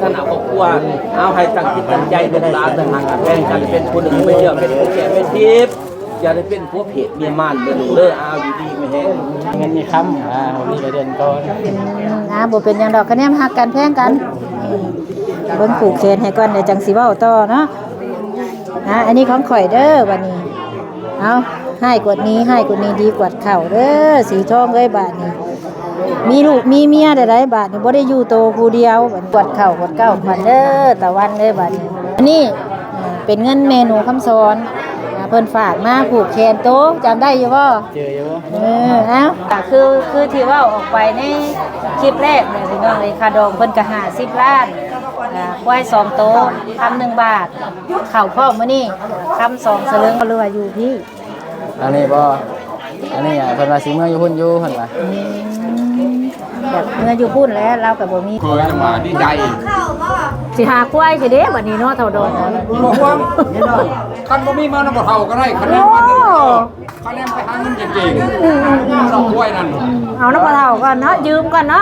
ຖານະຄອບຄົວ ເອົາໃຫ້ຕັ້ງຈິດຕັ້ງໃຈ ລູກຫຼານ ຮັກກັນແພງກັນ ເປັນຜູ້ໜຶ່ງໄປເທື່ອ ເປັນຜູ້ແກ່ແມ່ນທິບ ຢ່າໄດ້ເປັນຜົວເພດເມຍມານເດີລູກເດີ. ເອົາ ຢູ່ດີມີແຮງ ເງິນມີຄຳ ອ່າ ມີກະເດືອນກ່ອນ ອືມ ອ່າ ບໍ່ເປັນຫຍັງດອກ ຄະແນນຮັກກັນແພງກັນ. ເບິ່ງຜູກແຂນໃຫ້ກ່ອນ ແລ້ວຈັ່ງຊິເວົ້າຕໍ່ເນາະ. ອ່າ ອັນນີ້ຂອງຂ້ອຍເດີ ບາດນີ້ ເອົາ ຮ້າຍກວ່ານີ້ ຮ້າຍກວ່ານີ້ ດີກວ່າເກົ່າເດີ ສີທອງເອີຍ ບາດນີ້ ມີລູກມີເມຍແລ້ວໃດ໋ ບາດນີ້ ບໍ່ໄດ້ຢູ່ໂຕຜູ້ດຽວ ບາດນີ້ ກວດເຂົ້າກວດເກົ້າຂວັນເດີ ຕາວັນເດີ ບາດນີ້. ອັນນີ້ ເປັນເງິນແມ່ໜູຄຳສອນ ອ່າ ເພິ່ນຝາກມາຜູກແຂນໂຕ ຈຳໄດ້ຢູ່ບໍ່? ເຈີຢູ່. ເອີ ເອົ້າ ກະຄື ຄືທີ່ເວົ້າອອກໄປໃນຄລິບແລກແຫຼະ ພີ່ນ້ອງເອີຍ ຄ່າດອງເພິ່ນກະຫ້າສິບລ້ານ ອ່າ ຄວາຍສອງໂຕ ຄຳໜຶ່ງບາດ ເຂົ້າພ້ອມມື້ນີ້ ຄຳສອງສະເຫຼີງ ຫຼືວ່າຢູ່ພີ້? ອັນນີ້ບໍ່? ອັນນີ້ ອ່າ ເພິ່ນວ່າຊິເມືອຢູ່ພຸ້ນຢູ່ ເພິ່ນວ່າ ອືມ ແບບເມືອຢູ່ພຸ້ນແຫຼະ ລາວກະບໍ່ມີ ເຄີຍມາດີໃຈ ຊິຫາຄວາຍຊິເດ້ ບາດນີ້ເນາະ ເຖົ້າດອນ ບໍ່ຫວງ ຄັນບໍ່ມີມານຳພໍ່ເຖົ້າກະໄດ້ ຄະແນນມາ ໂອ້ ຄະແນນໄປຫາເງິນເກັ່ງໆ ອືມໆໆ ຄວາຍນັ້ນ ເອົານຳພໍ່ເຖົ້າກ່ອນເນາະ ຢືມກ່ອນເນາະ.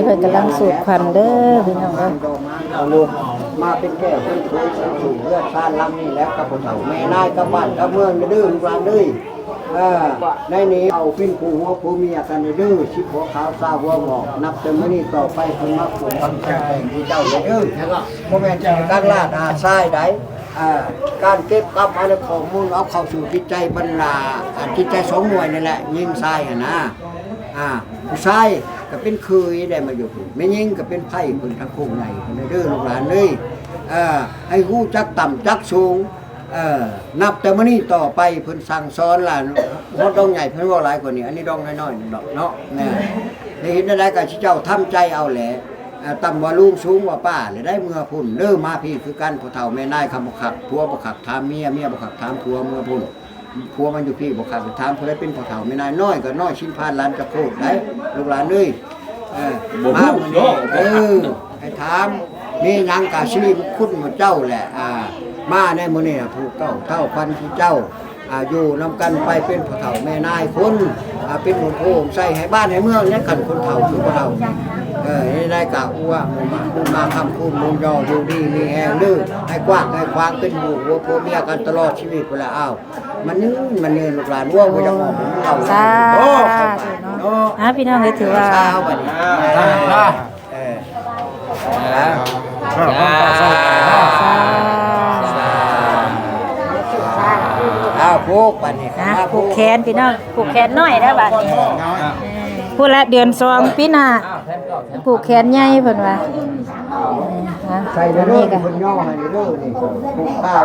ເພິ່ນກຳລັງສູດຄວັນເດີພີ່ນ້ອງເອີຍ ເອົາລູກມາເປັນແກ້ວເປັນຂວນສູ່ເຮືອນຊານຫຼັງນີ້ແຫຼະ ກັບພໍ່ເຖົ້າແມ່ນາຍ ກັບບ້ານກັບເມືອງເດີລູກຫຼານເດີ. ເອີ ໃນນີ້ເອົາເປັນຄູ່ຫົວຄູ່ເມຍກັນເດີ ສິບຫົວຂາວຊາວຫົວງອກ ນັບແຕ່ມື້ນີ້ຕໍ່ໄປເພິ່ນມາຜູກຄວັນແຕ່ງທີ່ເຈົ້າເດີ ບໍ່ແມ່ນການລ່າທ້າຊາຍໃດ໋. ອ່າ ການເກັບກຳເອົາຂໍ້ມູນ ເອົາເຂົ້າສູ່ຈິດໃຈບັນດາ ອ່າ ຈິດໃຈສອງໜ່ວຍນີ້ແຫຼະ ຍິງຊາຍຫັ້ນນາ. ອ່າ ຜູ້ຊາຍກະເປັນເຂີຍໄດ້ມາຢູ່ພຸ້ນ ແມ່ຍິງກະເປັນໃພ້ເພິ່ນ ທັງໂຄກໃຫຍ່ເພິ່ນເດີລູກຫຼານເອີຍ. ເອີ ໃຫ້ຮູ້ຈັກຕ່ຳຈັກສູງ ເອີ ນັບແຕ່ມື້ນີ້ຕໍ່ໄປເພິ່ນສັ່ງສອນລະ ຮອດດອງໃຫຍ່ເພິ່ນເວົ້າຫຼາຍກວ່ານີ້ ອັນນີ້ດອງນ້ອຍໆດອກເນາະ. ແມ່ນ ໄດ້ເຮັດແນວໃດກະຊິເຈົ້າທຳໃຈເອົາແຫຼະ. ອ່າ ຕ່ຳວ່າລຸງ ສູງວ່າປ້າ ແລ້ວໄດ້ເມືອພຸ້ນເດີ ມາພີ້ຄືກັນ ພໍ່ເຖົ້າແມ່ນາຍ ຄຳບໍ່ຄັກ ຜົວບໍ່ຄັກ ຖາມເມຍ ເມຍບໍ່ຄັກ ຖາມຜົວ ເມືອພຸ້ນ ຜົວມາຢູ່ພີ້ບໍ່ຄັກ ຖາມຜູ້ໃດເປັນພໍ່ເຖົ້າແມ່ນາຍ ນ້ອຍກະນ້ອຍ ຊິນພານຫຼານຈະໂຄດໄດ໋ ລູກຫຼານເອີຍ. ເອີ ບໍ່ຮູ້ເນາະ ເອີ ໃຫ້ຖາມ ມີຫຍັງກະສິລິມຸງຄຸນໝູ່ເຈົ້າແຫຼະ. ອ່າ ມາໃນມື້ນີ້ ຜູກເກົ້າເທົ້າພັນທີ່ເຈົ້າ ອ່າ ຢູ່ນຳກັນໄປເປັນພໍ່ເຖົ້າແມ່ນາຍຄົນ ອ່າ ເປັນຫົວໂພຫົວໄຊໃຫ້ບ້ານໃຫ້ເມືອງ ໃນຄັນຄົນເຖົ້າຄືພວກເຮົາ. ເອີ ໃນໃດກະອວມາ ບຸນມາຄຳຄູນບຸນຍໍ ຢູ່ດີມີແຮງເດີ ໃຫ້ກວ້າງໃຫ້ຂວາງ ເປັນໝູ່ຫົວຜົວເມຍກັນຕະຫຼອດຊີວິດພຸ້ນລະ. ອ້າວ ມາຍືນ ມາຍືນ ລູກຫຼານ ເວົ້າບໍ່ຢາກອອກ ເວົ້າ ສາທຸເນາະ. ອ່າ ພີ່ນ້ອງເອີຍ ຖືວ່າ ເອີ ອ້າວ ຜູກບາດນີ້ ອ່ະ ຜູກແຂນພີ່ນ້ອງ ຜູກແຂນນ້ອຍແລ້ວບາດນີ້. ພຸ້ນລະ ເດືອນສອງປີໜ້າ ຜູກແຂນໃຫຍ່ເພິ່ນວ່າ. ອ່ະ ໃສ່ເດີ ອັນນີ້ກະ ເພິ່ນຍໍໃຫ້ເດີນີ້ ຜູກຂາວ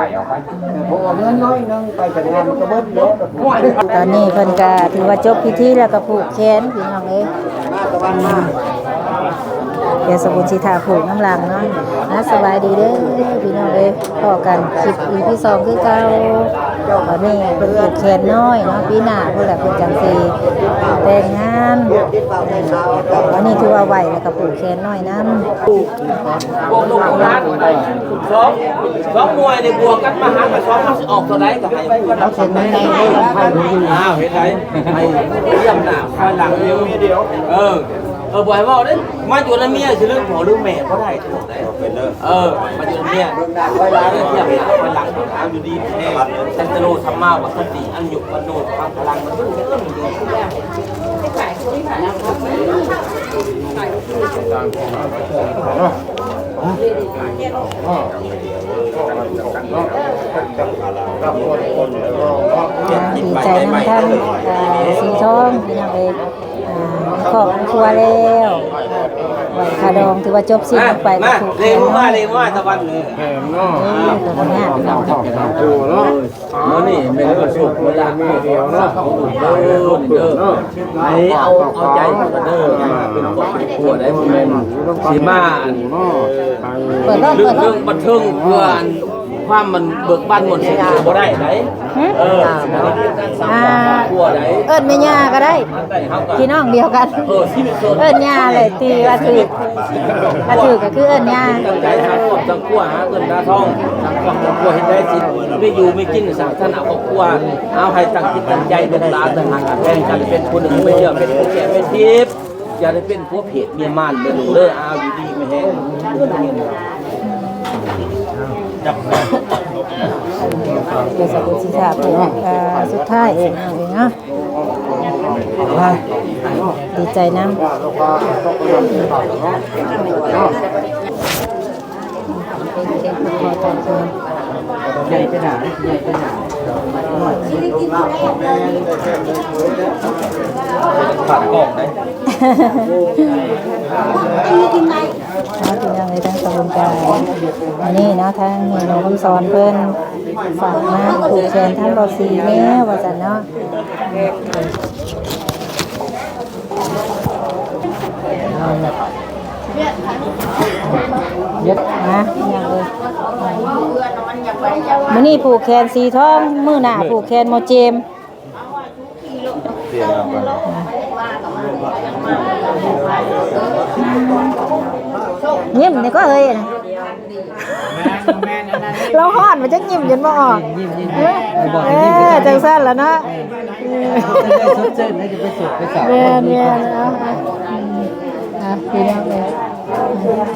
ເພາະວ່າເງິນໜ້ອຍໜຶ່ງ ໄປແຕ່ງງານມັນກະເບິດເນາະ. ຕອນນີ້ເພິ່ນກະຖືວ່າຈົບພິທີແລ້ວ ກະຜູກແຂນພີ່ນ້ອງເອີຍ. ດຽວສະບຸນຊິຖ້າຜູກນຳຫຼັງເນາະ. ອ່າ ສະບາຍດີເດີພີ່ນ້ອງເອີຍ ພໍ້ກັນຄລິບອີພີສອງຄືເກົ່າ. ຕອນນີ້ເພິ່ນຜູກແຂນນ້ອຍເນາະ ປີໜ້າພຸ້ນແຫຼະເພິ່ນຈັ່ງຊິແຕ່ງງານ. ອັນນີ້ຖືວ່າໄວ ແລ້ວກະຜູກແຂນນ້ອຍນຳ. ສອງ ສອງໜ່ວຍນີ້ບວກກັນມາຫາກັນສອງ ມັນຊິອອກເທົ່າໃດກະໃຫ້ມັນເປັນໃນ ອ້າວ ເຮັດໃດ ໃຫ້ຕຽມໜ້າຄອຍຫຼັງຢູ່. ເອີ ເອີ ບໍ່ໃຫ້ເວົ້າເດ້ ມາຢູ່ນຳເມຍຊິລືມພໍ່ລືມແມ່ບໍ່ໄດ້. ເອີ ມາຢູ່ນຳເມຍ ຕຽມໜ້າຄອຍຫຼັງ ຕຽມໜ້າຄອຍຫຼັງ ເອົາຢູ່ດີມີແຮງ ສັນຕະໂລ ສຳມາວະຄະຕິ ອາຍຸ ວັນໂນ ສຸຂັງ ພະລັງ ມັນເປັນເລື່ອງດີ. ອ່າ ດີໃຈນຳທາງ ອ່າ ສີທອງພີ່ນ້ອງເອີຍ ອ່າ ຄອບຄົວແລ້ວ ໄຫວ້ຄ່າດອງ ຖືວ່າຈົບສິ້ນລົງໄປ ມາ ກະຜູກແຂນເນາະ. ເລງມາ ເລງມາຕາວັນເລີຍ ແມ່ນເນາະ ເອີ ຕົວເນາະ ເນາະ. ມື້ນີ້ແມ່ນວັນສຸກ ເວລາມາດຽວເນາະ ເດີ ໃຫ້ເອົາ ເອົາໃຈກັນເດີ ເປັນຄອບເປັນຄົວໄດ້ ບໍ່ແມ່ນຊິມາອັນ ເປີດໂລດ ເປີດໂລດ ເຖິງບັນເທິງເພື່ອອັນ ຄວາມມັນເບີກບານມ່ວນຊື່ນບໍ່ໄດ້ໃດ. ຫຶ? ເອີ ອ່າ ເອີ້ນແມ່ຍ່າກໍໄດ້ ພີ່ນ້ອງດຽວກັນ. ເອີ ຊີວິດໂສດ ເອີ້ນຍ່າແຫຼະ ທີ່ວ່າຖືກ ຖ້າຖືກກໍຄືເອີ້ນຍ່າ. ຕັ້ງໃຈຫາຄອບສ້າງຄົວ ຫາເງິນຫາທອງ ສ້າງຄອບສ້າງຄົວ ເຮັດໄດ້ຊິໄດ້ຢູ່ໄດ້ກິນ ສ້າງຖານະຄອບຄົວ. ເອົາ ໃຫ້ຕັ້ງຈິດຕັ້ງໃຈ ລູກຫຼານ ຮັກກັນແພງກັນ ເປັນຜູ້ໜຶ່ງໄປເທື່ອ ເປັນຜູ້ແກ່ແມ່ນທິບ. ຢ່າໄດ້ເປັນຜົວເພດເມຍມານເດີລູກເດີ. ອ້າວ ຢູ່ດີມີແຮງ. ເປັນສະກຸນສິທາຜູ້ ເອີ ສຸດທ້າຍເນາະ ດີໃຈນຳ. ໃຫຍ່ໄປໜ້າ ໃຫຍ່ໄປໜ້າ ຜ່ານກ້ອງໄດ໋. ເນາະ ພີ່ນ້ອງເອີຍ ທາງສະບຸນກາ ອັນນີ້ເນາະ ທາງແມ່ນ້ອງຄຳສອນເພິ່ນຝາກມາຜູກແຂນທາງບໍ່ສີແດ່ວ່າຊັ້ນເນາະ. ເຮັດນະ ພີ່ນ້ອງເອີຍ ມື້ນີ້ຜູກແຂນສີທອງ ມື້ໜ້າຜູກແຂນໝໍເຈມ. ຍິ້ມນີ້ກໍເຮີ້ຍ ລາວຮ້ອນ ມັນຈັ່ງຍິ້ມຈົນບໍ່ອອກ. ຍິ້ມໆ ເອີ ຈັ່ງຊັ້ນລະເນາະ. ເອີ ແມ່ນໆ ເອົາ ເອົາ ພີ່ນ້ອງເອີຍ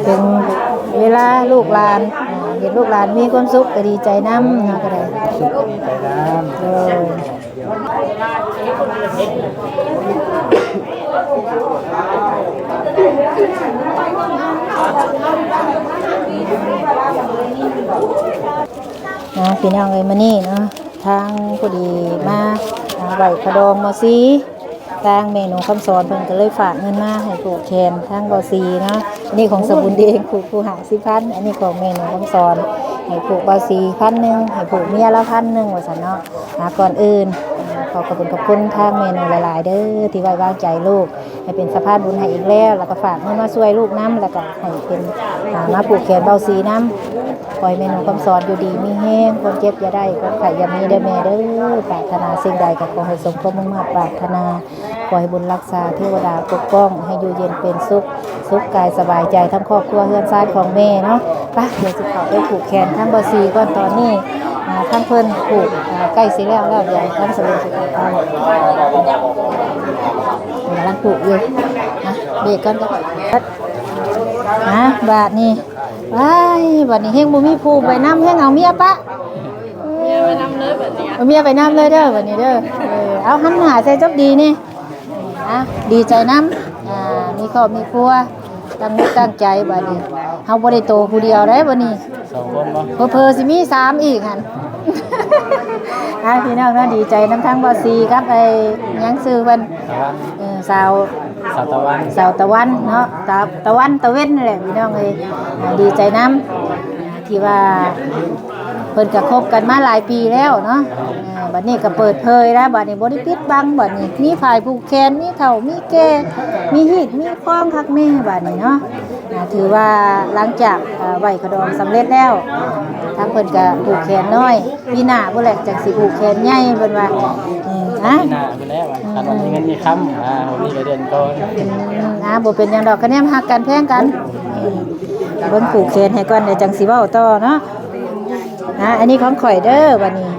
ເຖິງເວລາລູກຫຼານ ເຫັນລູກຫຼານມີຄວາມສຸກກໍດີໃຈນຳ ເຮົາກໍໄດ້ສຸກກໍດີໃຈນຳ. ໂດຍ ອ່າ ພີ່ນ້ອງເອີຍ ມື້ນີ້ເນາະ ທາງພໍດີມາ ອ່າ ໄຫວ້ຂະດອງໝໍສີ ທາງແມ່ໜູຄຳສອນເພິ່ນກໍເລີຍຝາກເງິນມາໃຫ້ຜູກແຂນທາງບໍ່ສີເນາະ. ອັນນີ້ຂອງສະບຸນເອງ ຜູກຜູ້ຫ້າສິບພັນ ອັນນີ້ຂອງແມ່ໜູຄຳສອນ ໃຫ້ຜູກບໍ່ສີພັນໜຶ່ງ ໃຫ້ຜູກເມຍລາວພັນໜຶ່ງ ວ່າຊັ້ນເນາະ. ອ່າ ກ່ອນອື່ນ ອ່າ ຂໍຂອບຄຸນຂອບຄຸນທາງແມ່ໜູຫຼາຍໆເດີ ທີ່ໄວ້ວາງໃຈລູກ ໃຫ້ເປັນສະພານບຸນໃຫ້ອີກແລ້ວ ແລ້ວກໍຝາກເງິນມາຊ່ວຍລູກນຳ ແລ້ວກໍໃຫ້ເປັນ ອ່າ ມາຜູກແຂນເບົາສີນຳ. ຂໍໃຫ້ແມ່ໜູຄຳສອນຢູ່ດີມີແຮງ ຄວາມເຈັບຢ່າໄດ້ ຄວາມໄຂ້ຢ່າມີເດີແມ່ເດີ. ປາດຖະໜາສິ່ງໃດກໍຂໍໃຫ້ສົມຄວາມມຸ່ງມາດປາດຖະໜາ. ຂໍໃຫ້ບຸນລັກສາ ເທວະດາປົກປ້ອງ ໃຫ້ຢູ່ເຢັນເປັນສຸກ ສຸກກາຍສະບາຍໃຈ ທັງຄອບຄົວເຮືອນຊານຂອງແມ່ເນາະ. ໄປ ດຽວຊິເຂົ້າໄປຜູກແຂນທາງເບົາສີກ່ອນ ຕອນນີ້ ອ່າ ທາງເພິ່ນຜູກ ອ່າ ໃກ້ຊິແລ້ວແລ້ວ ດຽວທາງສະເຫວີຍຊິເຂົ້າໄປ ກຳລັງຜູກຢູ່. ອ່ະ ເບຣກກ່ອນ ອ່ະ ບາດນີ້ ວ້າຍ ບາດນີ້ແຮ່ງບໍ່ມີຜູ້ໄປນຳ ແຮ່ງເອົາເມຍປະ ເມຍໄປນຳເລີຍບາດນີ້ ເອົາເມຍໄປນຳເລີຍເດີ ບາດນີ້ເດີ. ເອີ ເອົາ ຫັນໜ້າໃສ່ຈົບດີນີ້ ອ່ະ ດີໃຈນຳ ອ່າ ມີຄອບມີຄົວ ຕັ້ງອົກຕັ້ງໃຈ ບາດນີ້ເຮົາບໍ່ໄດ້ໂຕຜູ້ດຽວໄດ໋ ບາດນີ້ ສອງຄົນບໍ່ ເຜີໆຊິມີສາມອີກຫັ້ນ. ອ່າ ພີ່ນ້ອງເນາະ ດີໃຈນຳທັງເບົາສີກັບໄອ້ຫຍັງຊື່ເພິ່ນ ຕາວັນ ເອີ ສາວ ສາວຕາວັນ ສາວຕາວັນເນາະ ຕາ ຕາວັນຕາເວັນນັ້ນແຫຼະ ພີ່ນ້ອງເອີຍ. ອ່າ ດີໃຈນຳທີ່ວ່າເພິ່ນກໍຄົບກັນມາຫຼາຍປີແລ້ວເນາະ. ອ່າ ບັດນີ້ກໍເປີດເຜີຍແລ້ວ ບັດນີ້ບໍ່ໄດ້ປິດບັງ ບັດນີ້ມີຝ່າຍຜູກແຂນ ມີເຖົ້າມີແກ່ ມີຮີດມີຄອງຄັກແນ່ ບັດນີ້ເນາະ. ອ່າ ຖືວ່າຫຼັງຈາກ ເອີ ໄຫວ້ຂະດອງສຳເລັດແລ້ວ ທາງເພິ່ນກະຜູກແຂນນ້ອຍ ປີໜ້າພຸ້ນແຫຼະ ຈັ່ງຊິຜູກແຂນໃຫຍ່ເພິ່ນວ່າ. ເອີ ອ່ະ ປີໜ້າພຸ້ນແຫຼະ ຄັນວ່າມີເງິນມີຄຳ ອ່າ ມີກະເດືອນກ່ອນ. ອືມ ອ່າ ບໍ່ເປັນຫຍັງດອກ ຄະແນນຮັກກັນແພງກັນ. ເບິ່ງຜູກແຂນໃຫ້ກ່ອນ ດຽວຈັ່ງຊິເວົ້າຕໍ່ເນາະ. ອ່າ ອັນນີ້ຂອງຂ້ອຍເດີ ບັດນີ້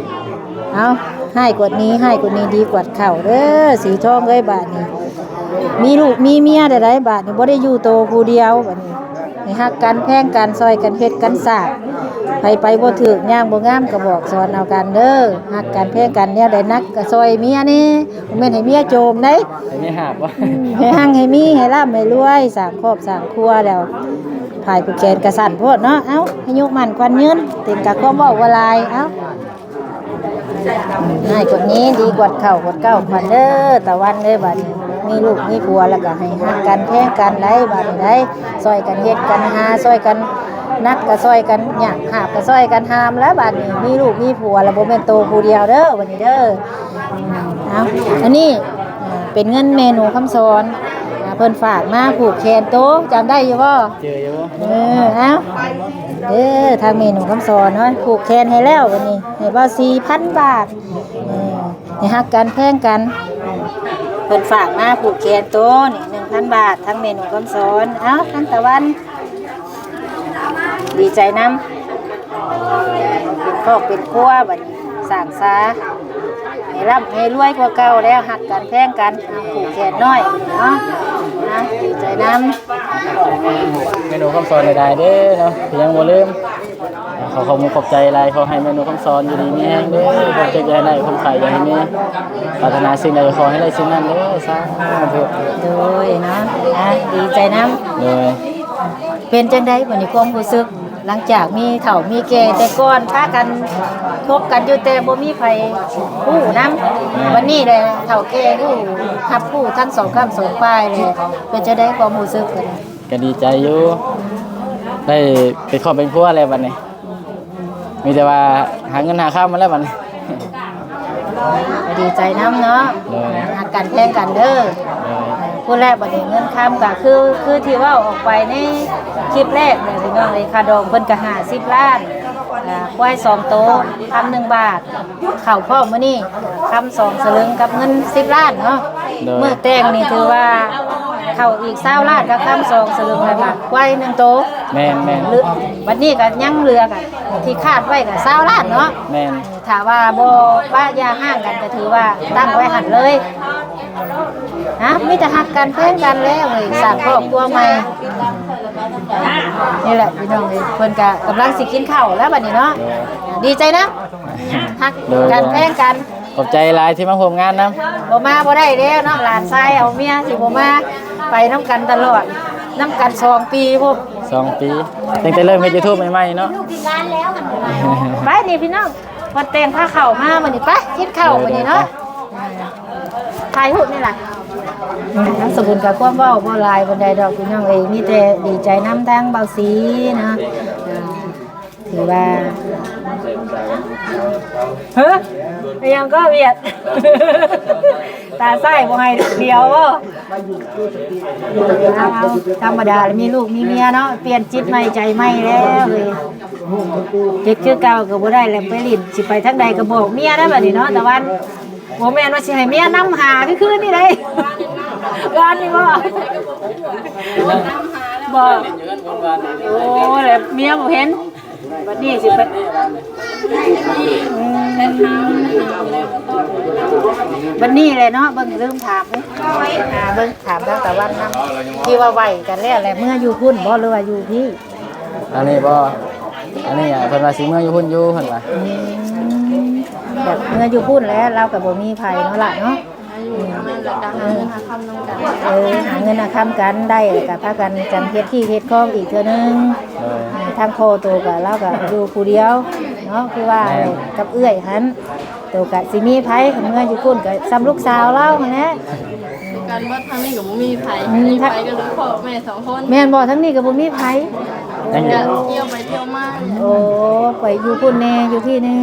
ເອົາ ຮ້າຍກວ່ານີ້ ຮ້າຍກວ່ານີ້ດີກວ່າເກົ່າເດີ ສີທອງເອີຍ. ບາດນີ້ມີລູກມີເມຍແລ້ວໃດ໋ ບາດນີ້ບໍ່ໄດ້ຢູ່ໂຕຜູ້ດຽວ ບາດນີ້ໃຫ້ຮັກກັນແພງກັນ ຊ່ອຍກັນເຮັດກັນສ້າງ. ໃຜໄປບໍ່ຖືກ ຍ່າງບໍ່ງາມກໍບອກສອນເອົາກັນເດີ ຮັກກັນແພງກັນ. ແນວໃດໜັກກໍຊ່ອຍເມຍແດ່ ບໍ່ແມ່ນໃຫ້ເມຍໂຈມໃດ໋ ໃຫ້ເມຍຫາບບໍ່. ອືມ ໃຫ້ຮັ່ງໃຫ້ມີ ໃຫ້ລ່ຳໃຫ້ລວຍ ສ້າງຄອບສ້າງຄົວແລ້ວ ພາຍຜູກແຂນກະສັ້ນໂພດເນາະ. ເອົ້າ ອາຍຸໝັ້ນຂວັນຍືນ ເຕັມກະຄວາມເວົ້າບໍ່ຫຼາຍ. ເອົ້າ ໃຫ້ຄົນນີ້ດີກວ່າເກົ່າ ກວ່າເກົ່າຂວັນເດີ ຕາວັນເດີ. ບາດນີ້ມີລູກມີຜົວແລ້ວກໍໃຫ້ຮັກກັນແພງກັນໄດ໋ ບາດນີ້ໄດ໋ ຊ່ອຍກັນເຮັດກັນຫາ ຊ່ອຍກັນໜັກກໍຊ່ອຍກັນຫາບ ຫາບກໍຊ່ອຍກັນຫາມ. ແລ້ວບາດນີ້ມີລູກມີຜົວແລ້ວ ບໍ່ແມ່ນໂຕຜູ້ດຽວເດີ ບາດນີ້ເດີ. ເອົ້າ ອັນນີ້ ເປັນເງິນແມ່ໜູຄຳສອນ ເພິ່ນຝາກມາຜູກແຂນໂຕ ຈຳໄດ້ຢູ່ບໍ່? ເຈີຢູ່ບໍ່? ເອີ ເອົ້າ ເດີ ທາງແມ່ນົງຄຳສອນເນາະ ຜູກແຂນໃຫ້ແລ້ວ ບັດນີ້ໃຫ້ເບົາສີ່ພັນບາດ ເອີ ໃຫ້ຮັກກັນແພງກັນ ເພິ່ນຝາກມາຜູກແຂນໂຕນີ້ໜຶ່ງພັນບາດ ທາງແມ່ນົງຄຳສອນ ເອົ້າ ທານຕາວັນ ດີໃຈນຳ ເປັນຄອບເປັນຄົວບັດນີ້ ສ້າງສາ ໃຫ້ລ່ຳໃຫ້ລວຍກວ່າເກົ່າແລ້ວ ຮັກກັນແພງກັນ ອ່າ ຜູກແຂນນ້ອຍເນາະ ອ່າ ດີໃຈນຳ ແມ່ນົງຄຳສອນຫຼາຍໆເດີເນາະ ທີ່ຍັງບໍ່ລືມ ຂໍຂອບມຸກຂອບໃຈຫຼາຍ ຂໍໃຫ້ແມ່ນົງຄຳສອນຢູ່ດີມີແຮງເດີ ຄວາມເຈັບຢ່າໃຫ້ໄດ້ ຄວາມໄຂ້ຢ່າໃຫ້ມີ ປາດຖະໜາສິ່ງໃດກໍຂໍໃຫ້ໄດ້ສິ່ງນັ້ນເດີ ສາທຸ ໂດຍເນາະ ອ່າ ດີໃຈນຳ ໂດຍ ເປັນຈັ່ງໃດບັດນີ້ຄວາມຮູ້ສຶກ ຫຼັງຈາກມີເຖົ້າມີແກ່ ແຕ່ກ່ອນພາກັນຄົບກັນຢູ່ ແຕ່ບໍ່ມີໃຜຮູ້ນຳ ແມ່ນ ບັດນີ້ແຫຼະເຖົ້າແກ່ຮູ້ ຮັບຮູ້ທັງສອງຂ້າງສອງຝ່າຍແລ້ວ ເປັນຈັ່ງໃດຄວາມຮູ້ສຶກ? ກໍດີໃຈຢູ່ ໄດ້ເປັນຄອບເປັນຄົວແລ້ວບັດນີ້ ມີແຕ່ວ່າຫາເງິນຫາຄຳມາແລ້ວບັດນີ້ ກໍດີໃຈນຳເນາະ ໂດຍ ຮັກກັນແພງກັນເດີ ໂດຍ ພຸ້ນແຫຼະ ບັດນີ້ເງິນຄຳກໍຄື ຄືທີ່ເວົ້າອອກໄປໃນຄລິບແລກແຫຼະ ພີ່ນ້ອງເອີຍ ຄ່າດອງເພິ່ນກໍຫ້າສິບລ້ານ ອ່າ ຄວາຍສອງໂຕ ພັນໜຶ່ງບາດ ເຂົ້າພ້ອມມື້ນີ້ ຄຳສອງສະເຫຼີງກັບເງິນສິບລ້ານເນາະ ໂດຍ ມື້ແຕ່ງນີ້ຖືວ່າເຂົ້າອີກຊາວລ້ານກັບຄຳສອງສະເຫຼີງ ແລ້ວກໍຄວາຍໜຶ່ງໂຕ ແມ່ນໆ ຫຼື ບັດນີ້ກໍຍັງເຫຼືອກັນ ທີ່ຄາດໄວ້ກໍຊາວລ້ານເນາະ ແມ່ນ ຖ້າວ່າບໍ່ປະຢ່າຮ້າງກັນ ກໍຖືວ່າຕັ້ງໄວ້ຫັ້ນເລີຍ ຮະ ມີແຕ່ຮັກກັນແພງກັນແລ້ວເວີຍ ສ້າງຄອບຄົວໃໝ່ ນີ້ແຫຼະພີ່ນ້ອງເອີຍ ເພິ່ນກະກຳລັງຊິກິນເຂົ້າແລ້ວບັດນີ້ເນາະ ໂດຍ ດີໃຈນຳ ຮັກກັນ ໂດຍ ແພງກັນ ຂອບໃຈຫຼາຍທີ່ມາຮ່ວມງານນຳ ບໍ່ມາບໍ່ໄດ້ແລ້ວເນາະ ຫຼານຊາຍເອົາເມຍ ຊິບໍ່ມາ ໄປນຳກັນຕະຫຼອດ ນຳກັນສອງປີພຸ້ນ ສອງປີ ຕັ້ງແຕ່ເລີ່ມເຮັດຢູທູບໃໝ່ໆເນາະ ໄປນີ້ພີ່ນ້ອງ ພໍແຕ່ງພາເຂົ້າມາມື້ນີ້ ໄປກິນເຂົ້າມື້ນີ້ເນາະ ຖ່າຍຮູບນີ້ລະ ອືມ ນາງສະບຸນກໍຄວາມເວົ້າບໍ່ຫຼາຍປານໃດດອກພີ່ນ້ອງເອີຍ ມີແຕ່ດີໃຈນຳທາງເບົາສີນະ ອ່າ ຖືວ່າ ເຮີ ອີຫຍັງກໍວຽດ ຕາຊ້າຍບໍ່ໃຫ້ດຽວບໍ? ເອົາ ທຳມະດາລະ ມີລູກມີເມຍເນາະ ປ່ຽນຈິດໃໝ່ໃຈໃໝ່ແລ້ວເອີຍ ເຮັດຄືເກົ່າກໍບໍ່ໄດ້ແລ້ວ ໄປຫຼິ້ນ ຊິໄປທາງໃດກໍບອກເມຍໄດ້ບັດນີ້ເນາະ ຕາວັນ ບໍ່ແມ່ນວ່າຊິໃຫ້ເມຍນຳຫາຄືຄືນນີ້ໃດ໋ ວານນີ້ບໍ? ບໍ ໂອ້ ແລ້ວເມຍບໍ່ເຫັນ ບັດນີ້ຊິໄປ ອືມ ບັດນີ້ແຫຼະເນາະ ເບິ່ງ ລືມຖາມເດ້ ອ່າ ເບິ່ງ ຖາມທາງຕາວັນນຳ ທີ່ວ່າໄຫວ້ກັນແລ້ວແຫຼະ ເມືອຢູ່ພຸ້ນບໍ ຫຼືວ່າຢູ່ພີ້? ອັນນີ້ບໍ່? ອັນນີ້ ອ່າ ເພິ່ນວ່າຊິເມືອຢູ່ພຸ້ນຢູ່ ເພິ່ນວ່າ ອືມ ແບບເມືອຢູ່ພຸ້ນແຫຼະ ລາວກໍບໍ່ມີໃຜເນາະລະເນາະ ເອີ ຫາເງິນຫາຄຳກັນໄດ້ ແລ້ວກໍພາກັນຈັງເຮັດທີ່ເຮັດຄອງອີກເທື່ອໜຶ່ງ ໂດຍ ທາງພໍ່ໂຕກໍ ລາວກໍຢູ່ຜູ້ດຽວເນາະ ຄືວ່າ ແມ່ນ ກັບເອື້ອຍຫັ້ນ ໂຕກະຊິມີໃຜ ເມືອຢູ່ພຸ້ນກະຊ່ຳລູກສາວລາວຫັ້ນແຫຼະ ກັນໝົດ ທາງນີ້ກໍບໍ່ມີໃຜ ອືມ ມີໃຜກໍເຫຼືອພໍ່ແມ່ສອງຄົນ ແມ່ນບໍ່? ທາງນີ້ກໍບໍ່ມີໃຜ ຍັງຢູ່ ກໍທ່ຽວໄປທ່ຽວມາ ໂອ້ ໄປຢູ່ພຸ້ນແດ່ ຢູ່ພີ້ແດ່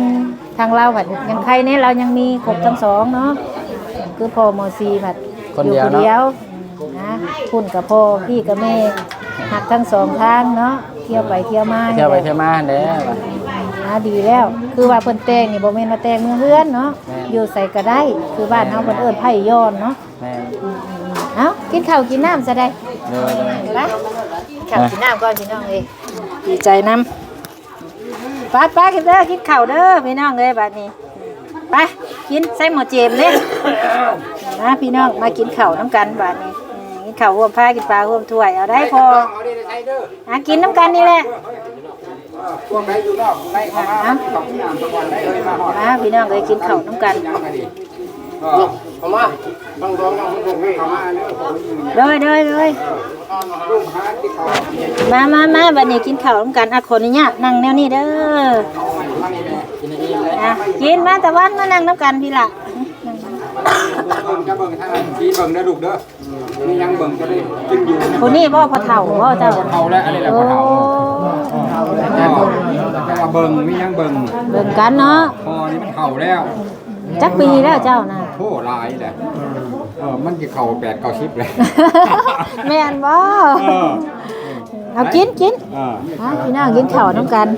ທາງລາວພັດຍັງໄຄແດ່ ລາວຍັງມີຄົບທັງສອງເນາະ ຄືພໍ່ໝໍສີພັດ ຄົນດຽວເນາະ ຢູ່ຜູ້ດຽວ ນະ ພຸ້ນກໍພໍ່ ພີ້ກໍແມ່ ຮັກທັງສອງທາງເນາະ ທ່ຽວໄປທ່ຽວມາ ທ່ຽວໄປທ່ຽວມາຫັ້ນແຫຼະ ອ່າ ດີແລ້ວ ຄືວ່າເພິ່ນແຕ່ງນີ້ ບໍ່ແມ່ນວ່າແຕ່ງເມືອເຮືອນເນາະ ແມ່ນ ຢູ່ໃສກໍໄດ້ ຄືບ້ານເຮົາເພິ່ນເອີ້ນໄຜ່ຍ້ອນເນາະ ແມ່ນ ເອົ້າ ກິນເຂົ້າກິນນ້ຳຊະໄດ໋ ໂດຍໆ ໄປ ກິນເຂົ້າກິນນ້ຳກ່ອນພີ່ນ້ອງເອີຍ ດີໃຈນຳ ໄປໆ ກິນເດີ ກິນເຂົ້າເດີພີ່ນ້ອງເອີຍ ບາດນີ້ ໄປ ກິນໃສ່ໝໍ້ເຈມເດ້ ມາພີ່ນ້ອງ ມາກິນເຂົ້ານຳກັນບາດນີ້ ກິນເຂົ້າຮ່ວມພາ ກິນປາຮ່ວມຖ້ວຍ ເອົາໄດ້ພໍ ຫາກິນນຳກັນນີ້ແຫຼະ ພວກໃດຢູ່ນອກໃນເຂົ້າມາ ມາພີ່ນ້ອງເອີຍ ກິນເຂົ້ານຳກັນ ເອີ ເຂົ້າມາ ໂດຍ ໂດຍ ໂດຍ ມາ ມາ ມາ ບັດນີ້ກິນເຂົ້ານຳກັນ ອ່ະ ຂໍອະນຸຍາດນັ່ງແນວນີ້ເດີ ອ່ະ ກິນ ມາຕາວັນ ມານັ່ງນຳກັນພີ້ລະ ເບິ່ງ ຈະເບິ່ງທາງນັ້ນ ຊິເບິ່ງເດີລູກເດີ ມີຫຍັງເບິ່ງ ຈະໄດ້ກິນຢູ່ ຜູ້ນີ້ບໍ່ ພໍ່ເຖົ້າບໍ່ເຈົ້າ? ພໍ່ເຖົ້າແລ້ວ ອັນນີ້ແຫຼະ ໂອ້ ພໍ່ເຖົ້າ ເອີ ເບິ່ງ ມີຫຍັງເບິ່ງ ເບິ່ງກັນເນາະ ພໍ່ນີ້ມັນເຖົ້າແລ້ວ ຈັກປີແລ້ວເຈົ້ານະ? ໂອ້ ຫຼາຍແຫຼະ ເອີ ມັນຊິເຂົ້າແປດເກົ້າສິບແລ້ວ ແມ່ນບໍ່? ເອີ ເອົາກິນ ກິນ ເອີ ມາພີ່ນ້ອງກິນເຂົ້ານຳກັນ.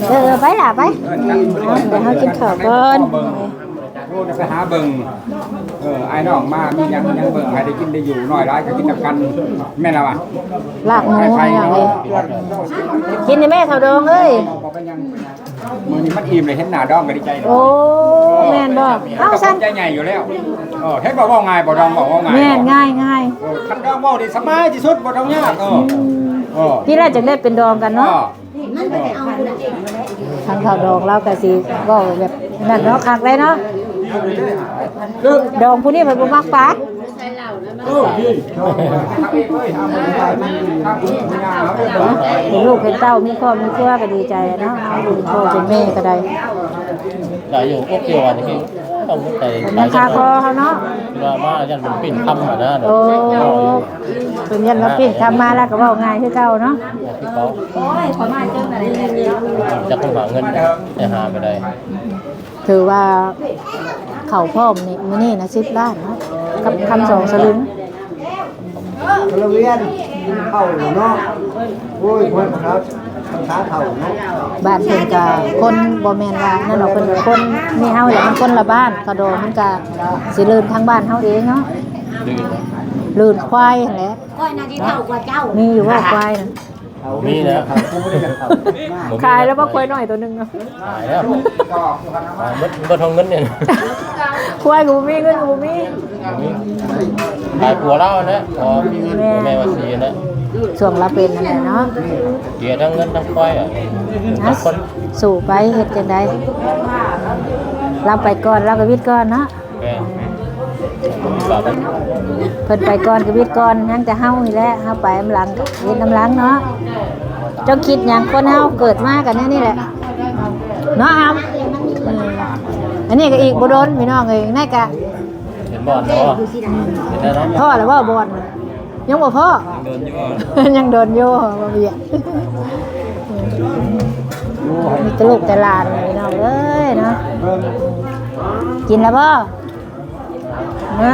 ເອີ ໄປລະ ໄປ ເອີ ດຽວເຮົາກິນເຂົ້າກ່ອນ. ໂອ້ ໄປຫາເບິ່ງ ເອີ ອ້າຍນ້ອງມາ ມີຫຍັງ ຫຍັງເບິ່ງ ໃຫ້ໄດ້ກິນໄດ້ຢູ່ ນ້ອຍຫຼາຍກໍກິນນຳກັນ ແມ່ນລະວະ. ລາບໝູ ພີ່ນ້ອງເອີຍ ກິນນີ້ແມ່ເຖົ້າດອງເອີຍ. ມື້ນີ້ມັນອີ່ມເລີຍ ເຫັນໜ້າດອງກໍດີໃຈ. ໂອ້ ແມ່ນບໍ່? ເຮົາຊັ້ນໃຈໃຫຍ່ຢູ່ແລ້ວ. ເອີ ເຫັນບໍ່ ເວົ້າງ່າຍບໍ່ ດອງເວົ້າ ເວົ້າງ່າຍ. ແມ່ນ ງ່າຍໆ. ເອີ ຄັນດອງເວົ້ານີ້ສະບາຍທີ່ສຸດ ບໍ່ຕ້ອງຍາກ. ເອີ ເອີ ນີ້ແຫຼະຈຶ່ງໄດ້ເປັນດອງກັນເນາະ. ເອີ ທາງເຖົ້າດອງລາວກໍຊິເວົ້າແບບນັ້ນເນາະ ຄັກໄດ໋ເນາະ. ດອງຜູ້ນີ້ເພິ່ນບໍ່ມັກປາ. ເປັນລູກເປັນເຕົ້າ ມີຄອບມີຄົວກໍດີໃຈເນາະ. ເຮົາເປັນພໍ່ເປັນແມ່ກໍໄດ້ ຫຼາຍຢູ່ ອົບຢູ່ວ່ານີ້ ຕ້ອງໄປ ມັນຄາຄໍເຮົາເນາະ ວ່າມາຢ້ານມັນປີ້ນຄຳຫັ້ນນະ. ໂອ້ ເພິ່ນຢ້ານວ່າປີ້ນຄຳມາແລ້ວກໍເວົ້າງ່າຍຄືເກົ່າເນາະ. ຄືເກົ່າ ຈັກຄົນຫາເງິນໄປຫາໄປໄດ້. ຖືວ່າເຂົ້າພ້ອມນີ້ ມື້ນີ້ນະສິບລ້ານເນາະ ກັບຄຳສອງສະລຶງ. ລະວຽນເຂົ້າເນາະ. ໂອ້ຍ ຄົນເຂົາພາສາເຖົ້າເນາະ. ບ້ານເພິ່ນກະຄົນບໍ່ແມ່ນວ່ານັ້ນດອກ ເພິ່ນຄົນນີ້ເຮົາແຫຼະ ມັນຄົນລະບ້ານ. ກະດອງມັນກະຊິລື່ນທາງບ້ານເຮົາເອງເນາະ ລື່ນຄວາຍຫັ້ນແຫຼະ. ຂ້ອຍໜ້າຊິເຖົ້າກວ່າເຈົ້າ. ມີຢູ່ບໍ່ຄວາຍນະ? ມີແລ້ວ ຂາຍແລ້ວບໍ່ຄວາຍນ້ອຍໂຕໜຶ່ງນະ? ຂາຍແລ້ວ ເບິດ ເບິດເອົາເງິນນີ້ ຄວາຍກໍບໍ່ມີ ເງິນກໍບໍ່ມີ. ຂາຍຜົວລາວຫັ້ນແຫຼະ ພໍມີເງິນ ແມ່ ຜົວແມ່ວ່າຊິຫັ້ນແຫຼະ. ຊ່ວງລາວເປັນຫັ້ນແຫຼະເນາະ ເສຍທັງເງິນທັງຄວາຍ. ສູ້ໄປ ເຮັດຈັ່ງໃດ ລາວໄປກ່ອນ ລາວກໍວິດກ່ອນເນາະ. ແມ່ນ ເພິ່ນໄປກ່ອນກໍວິດກ່ອນ ຍັງແຕ່ເຮົານີ້ແຫຼະ ເຮົາໄປນຳຫຼັງ ເຮັດນຳຫຼັງເນາະ. ເຈົ້າຄິດຫຍັງ ຄົນເຮົາເກີດມາກໍແນວນີ້ແຫຼະເນາະ ອຳ. ອັນນີ້ກໍອີກບໍ່ດົນພີ່ນ້ອງເອີຍ ນັ້ນກະ ເຫັນບ່ອນບໍ່ ເຫັນແລ້ວເນາະ. ພໍ້ແລ້ວບໍ່ບ່ອນ ຍັງບໍ່ພໍ້ ຍັງດົນຢູ່ ຍັງດົນຢູ່ ບໍ່ວຽກ. ມີແຕ່ລູກແຕ່ຫຼານພີ່ນ້ອງເອີຍເນາະ. ກິນແລ້ວບໍ່? ເອີ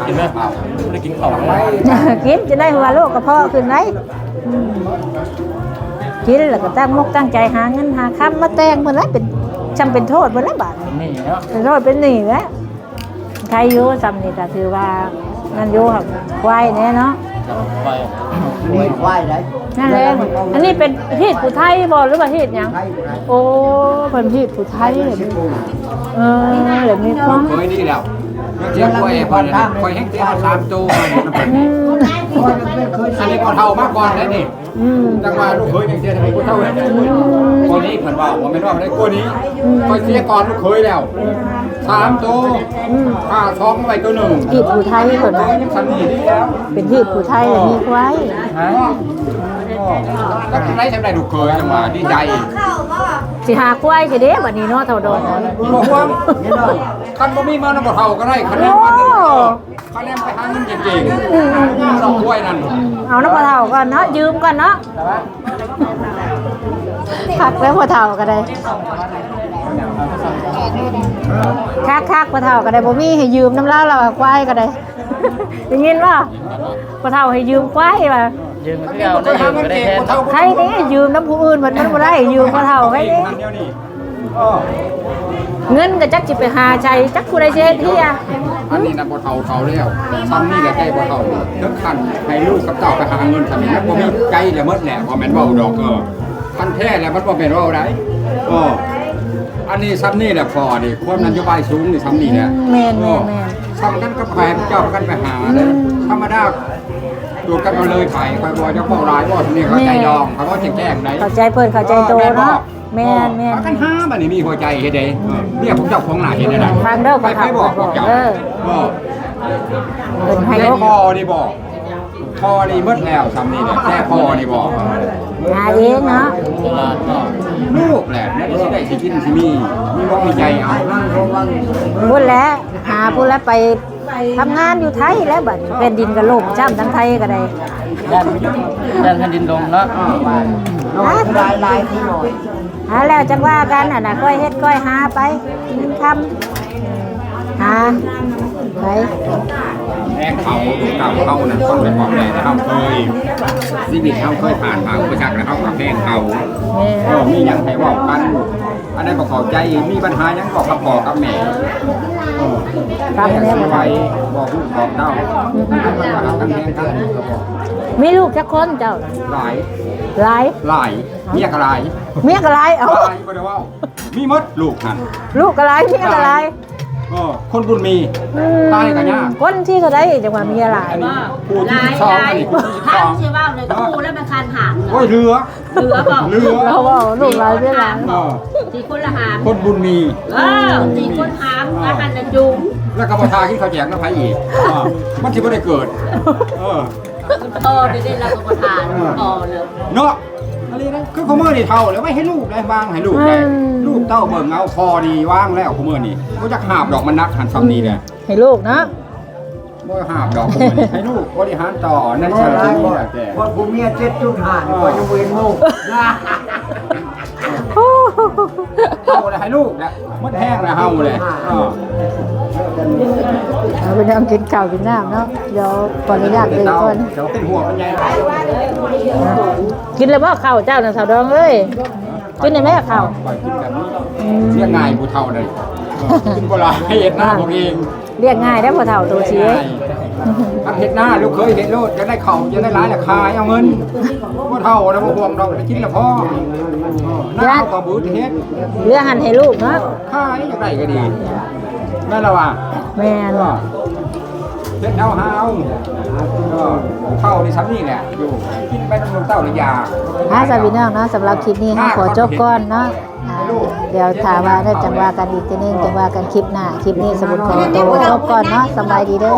ກິນໄດ້ ບໍ່ໄດ້ກິນເຂົ້າເລີຍ. ກິນ ຈະໄດ້ຫົວໂລກກະເພາະຂຶ້ນໄດ໋. ອືມ ກິນແລ້ວກໍຕັ້ງມົກຕັ້ງໃຈຫາເງິນຫາຄຳມາແຕ່ງເພິ່ນແຫຼະ. ເປັນ ຊ່ຳເປັນໂທດເພິ່ນແຫຼະບາດນີ້ເນາະ ເປັນໂທດເປັນໜີ້ແຫຼະ. ໄຄຢູ່ ຊ່ຳນີ້ກໍຖືວ່ານັ້ນຢູ່ ຄວາຍແດ່ເນາະ. ຄວາຍ ມີຄວາຍໄດ໋. ນັ້ນແຫຼະ ອັນນີ້ເປັນຮີດຜູ້ໄທບໍ່ ຫຼືວ່າຮີດຫຍັງ? ໂອ້ ເພິ່ນຮີດຜູ້ໄທ. ເອີ ແລ້ວມີຄວາຍ ຂ້ອຍນີ້ແລ້ວ ເສຍຄວາຍ ຂ້ອຍແຮ່ງເສຍສາມໂຕ. ອືມ ອັນນີ້ພໍ່ເຖົ້າມາກ່ອນໄດ໋ນີ້. ອືມ ຈັ່ງວ່າລູກເຂີຍຍັງເສຍ ຜູ້ເຖົ້າ. ອືມ ຄົນນີ້ເພິ່ນເວົ້າ ບໍ່ແມ່ນວ່າໄດ້ຄົນນີ້. ອືມ ຂ້ອຍເສຍກ່ອນລູກເຂີຍແລ້ວ ສາມໂຕ. ອືມ ຂ້າສອງໄວ້ໂຕໜຶ່ງ. ຮີດຜູ້ໄທເພິ່ນວ່າ ຍັງສຳນີ້ດີແລ້ວ ເປັນຮີດຜູ້ໄທ ມີຄວາຍ. ຮະ ກໍໄດ້ ຈຳໄດ້ລູກເຂີຍຈັ່ງວ່າດີໃຈ. ຊິຫາຄວາຍຊິເດ້ບັດນີ້ເນາະ ເຖົ້າດອນ. ບໍ່ຫ່ວງ ຄັນບໍ່ມີມານຳພໍ່ເຖົ້າກໍໄດ້ ຄະແນນມັນ. ໂອ້ ຄະແນນໄປຫາເງິນເກັ່ງໆ ອືມໆໆ ດອກກ້ວຍນັ້ນ. ເອົານຳພໍ່ເຖົ້າກ່ອນເນາະ ຢືມກ່ອນເນາະ. ຄັກແລ້ວພໍ່ເຖົ້າກໍໄດ້ ຄັກໆ ພໍ່ເຖົ້າກໍໄດ້ ບໍ່ມີໃຫ້ຢືມນຳລາວ ລາວວ່າຄວາຍກໍໄດ້. ໄດ້ຍິນບໍ່? ພໍ່ເຖົ້າໃຫ້ຢືມຄວາຍວ່າ ຢືມຄືເກົ່າ ໄດ້ຢືມກໍໄດ້ແທນ. ໃຜນີ້ຢືມນຳຜູ້ອື່ນ ມັນ ມັນບໍ່ໄດ້ ຢືມພໍ່ເຖົ້າໃຜນີ້. ເງິນກໍຈັກຊິໄປຫາໃສ ຈັກຜູ້ໃດຊິເຮັດເຮຍ. ອັນນີ້ນະບໍ່ເຖົ້າເຖົ້າແລ້ວ ຊ່ຳນີ້ແຫຼະໃກ້ບໍ່ເຖົ້າ ເຖິງຂັ້ນໃຫ້ລູກກັບເຕົ້າໄປຫາເງິນຊ່ຳນີ້ ຍັງບໍ່ມີໃຈລະໝົດແຫຼະ ບໍ່ແມ່ນເວົ້າດອກ. ເອີ ຄັນແທ້ແລ້ວມັນບໍ່ແມ່ນເວົ້າໄດ໋. ເອີ ອັນນີ້ຊ່ຳນີ້ແຫຼະ ພໍ່ນີ້ຄວາມນະໂຍບາຍສູງນີ້ຊ່ຳນີ້ແຫຼະ. ແມ່ນໆ ຊ່ຳນັ້ນກໍໃຫ້ເຈົ້າກັນໄປຫາເລີຍ ທຳມະດາ ຕົວກັນມາເລີຍໄປ. ຂ້ອຍບໍ່ຢາກເວົ້າຫຼາຍ ເວົ້າຊ່ຳນີ້ເຂົ້າໃຈດອງ ຂ້ອຍເວົ້າແຈ້ງໆໄດ໋. ເຂົ້າໃຈເພິ່ນ ເຂົ້າໃຈໂຕເນາະ. ແມ່ນໆ ພາກັນຫາບັດນີ້ມີຫົວໃຈເຮັດໃດ. ເອີ ເມຍພວກເຈົ້າຂອງຫຼາຍເຮັດໃດ ຟັງເດີພໍ່ເຖົ້າບອກ. ເອີ ເພິ່ນໃຫ້ ແຕ່ພໍ່ນີ້ບໍ່ ພໍ່ນີ້ໝົດແລ້ວ ຊ່ຳນີ້ແຫຼະ ແຕ່ພໍ່ນີ້ບໍ່ ຫາເອງເນາະ. ລູກແຫຼະ ແນວຊິໄດ້ຊິກິນຊິມີ ມີບໍ່ມີໃຈເອົາ ພຸ້ນແຫຼະ ຫາພຸ້ນແຫຼະ ໄປ ທຳງານຢູ່ໄທແລ້ວບັດນີ້ ແຜ່ນດິນກໍລົ້ມຊ້ຳ ທາງໄທກໍໄດ້. ຢ້ານ ຢ້ານແຜ່ນດິນລົມເນາະ. ອາ ຫຼາຍໆ ທີ່ໜ້ອຍ ອາ ແລ້ວຈັ່ງວ່າກັນຫັ້ນນະ ຄ່ອຍເຮັດຄ່ອຍຫາໄປ ເງິນຄຳ ຫາໄປ. ແພງເຂົາ ລູກເຕົ້າເຮົານັ້ນ ຄວາມເປັນພໍ່ແມ່ເຮົາເຄີຍ ຊີວິດເຮົາເຄີຍຜ່ານມາອຸປະສັກ ແລ້ວເຮົາກໍແພງເຂົາ. ແມ່ນ ເອີ ມີຫຍັງໃຫ້ເວົ້າກັນ ອັນໃດບໍ່ເຂົ້າໃຈ ມີບັນຫາຫຍັງບອກກັບພໍ່ກັບແມ່. ເອີ ກັບແມ່ ແມ່ຊິໄວ້ບອກລູກບອກເຕົ້າ ອືມ ກັນວ່າຮັກກັນແພງກັນ. ມີລູກຈັກຄົນເຈົ້າ? ຫຼາຍ ຫຼາຍ ຫຼາຍ ເມຍກໍຫຼາຍ ເມຍກໍຫຼາຍ. ເອົ້າ ຫຼາຍບໍ່ໄດ້ເວົ້າ ມີໝົດລູກຫັ້ນ ລູກກໍຫຼາຍ ເມຍກໍຫຼາຍ. ເອີ ຄົນບຸນມີ ອືມ ຕາຍກໍຍາກ. ຄົນທີເທົ່າໃດຈັ່ງວ່າເມຍຫຼາຍ? ອັນນີ້ຜູ້ທີສິບສອງ ອັນນີ້ຜູ້ທີສິບສອງ ຄັນຊິເວົ້າເລີຍ ເນາະ ຄູ່ແລ້ວມັນຄັນຫາມ. ໂອ້ຍ ເຫຼືອ ເຫຼືອບໍ່? ເຫຼືອ ເຮົາເວົ້າລູກຫຼາຍເມຍຫຼາຍ. ເອີ ຊິຄົນລະຫາມ ຄົນບຸນມີ. ເອີ ຊິຄົນຫາມ ເອີ ລະຫັນລະຈຸງ ແລ້ວກໍບໍ່ຖ້າກິນເຂົ້າແຈກນຳໃຜອີກ. ເອີ ມັນຊິບໍ່ໄດ້ເກີດ. ເອີ ພໍ່ໄດ້ເດ້ ລາວກໍບໍ່ທ່ານ ເອີ ພໍ່ເລີຍເນາະ. ອັນນີ້ນະ ຄືຄຸມື້ນີ້ເຖົ້າແລ້ວ ໄວ້ໃຫ້ລູກໄດ້ ວາງໃຫ້ລູກໄດ້. ອືມ ລູກເຕົ້າເບິ່ງເອົາ ພໍ່ນີ້ວາງແລ້ວຄຸມື້ນີ້ ບໍ່ຈັກຫາບດອກ ມັນໜັກຫັ້ນສ່ຳນີ້ແຫຼະ. ໃຫ້ລູກເນາະ ບໍ່ຫາບດອກ ໃຫ້ລູກບໍລິຫານຕໍ່ໃນສະຖານທີ່ນີ້ແຫຼະ. ແຕ່ຄົນຜູ້ເມຍເຈັດຈຸດຫ້ານີ້ ເອີ ກໍຍັງບໍ່ເຫັນໂມ. ເອົາລະໃຫ້ລູກແຫຼະ ໝົດແຮງແລ້ວເຮົາແຫຼະ. ເອີ ເອົາໄປນຳກິນເຂົ້າກິນນ້ຳເນາະ. ດຽວຂໍອະນຸຍາດເດີກ່ອນ ເຈົ້າເປັນຫົວເປັນໃຍ. ກິນແລ້ວບໍ່ເຂົ້າເຈົ້ານະ ສາວດອງເອີຍ? ກິນໄດ້ແມ່ເຂົ້າ ຂ້ອຍກິນແບບນີ້ ອືມ ລຽກງ່າຍຜູ້ເຖົ້າໄດ໋. ເອີ ກິນບໍ່ຫຼາຍ ເຮັດນາພວກເອງ ລຽກງ່າຍໄດ໋ພໍ່ເຖົ້າໂຕສີເອີຍ. ຄັນເຮັດນາ ລູກເຂີຍເຮັດໂລດ ຢາກໄດ້ເຂົ້າ ຢາກໄດ້ຫຼາຍລະຂາຍເອົາເງິນ. ຜູ້ເຖົ້ານະບໍ່ຫ່ວງດອກ ໄດ້ກິນລະພໍ. ເອີ ນາເຮົາກໍບໍ່ອຶດເຮັດ ເຫຼືອຫັ້ນໃຫ້ລູກເນາະ ຂາຍ ຢາກໄດ້ກໍດີ. ແມ່ນລະວ່າ ແມ່ນ ເອີ ເຮັດເອົາຫາເອົາ. ເອີ ເຂົ້ານີ້ສ່ຳນີ້ແຫຼະ ຢູ່ກິນໄປນຳລູກເຕົ້າລະຢາ. ອ່າ ສາວພີ່ນ້ອງເນາະ ສຳລັບຄລິບນີ້ເຮົາຂໍຈົບກ່ອນເນາະ. ອ່າ ດຽວຖ້າວ່າແລ້ວຈັ່ງວ່າກັນອີກເທື່ອໜຶ່ງ ຈັ່ງວ່າກັນຄລິບໜ້າ. ຄລິບນີ້ສະບຸນຂໍໂຕຈົບກ່ອນເນາະ. ສະບາຍດີເດີ.